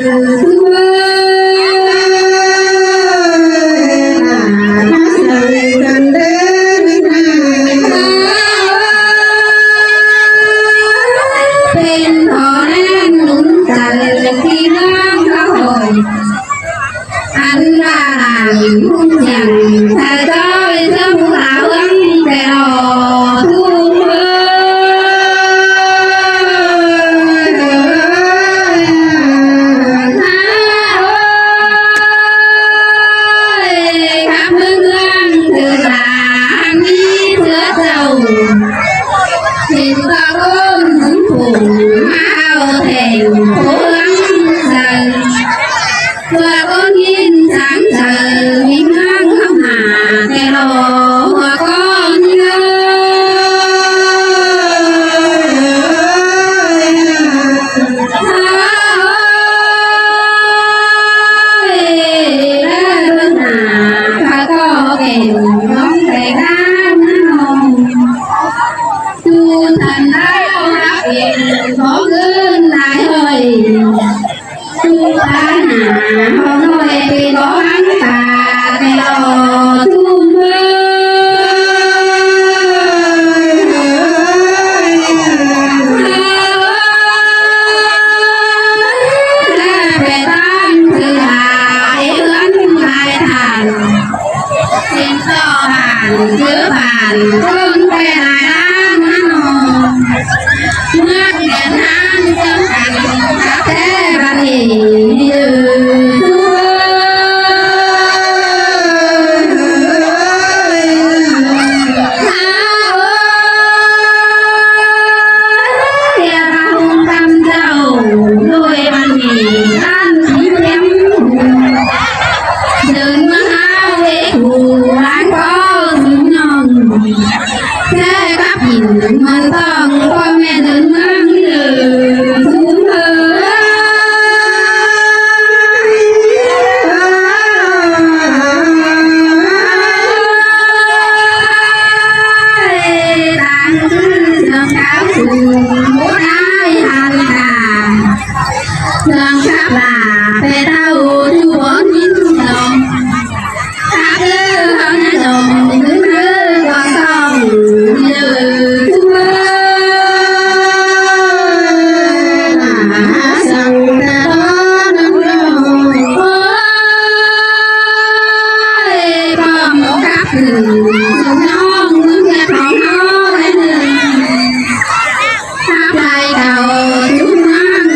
เป็นพอนั้นลุ้นกันที่น้องเขาหอยอันว่าหลังหุ้นอย่างถ้าก็เป็นเจ้าผู้สาวตั้งแต่รอทุ่งเอ้ยขับเมืองถือหลางนี้เสือเจ้า hiện ta ơn phủ ao thèm cố gắng dần và con nhìn sáng giờ mình ngang không hà cái lò và con nhớ có kèm bóng về chu thần đau hắc hiện có gương lại hơi chu ta hà họ nói vì có hắn ta cái lò chu mơ về tan từ hải ấn lại thành xin cho bàn chứa bàn cơn về lại lan mưa điện an trong thành các thế bàn hỉ เดินมาหาเวหูร้านก็สุนองแค่กับหินมันต้องพ่อแม่เดินเมืองเหลือสูงเออต่างคือเสือขาวสูงโบได้หันตาเสือขับลาไปเท่าชั่วนิ้นดอง ta cứ hơn đồng cứ cứ qua sông như ôi có một cặp non nghe còn nói tháp lại đầu chúng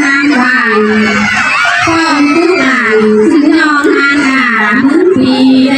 mang hoàng con cũng làng xin non an à muốn vì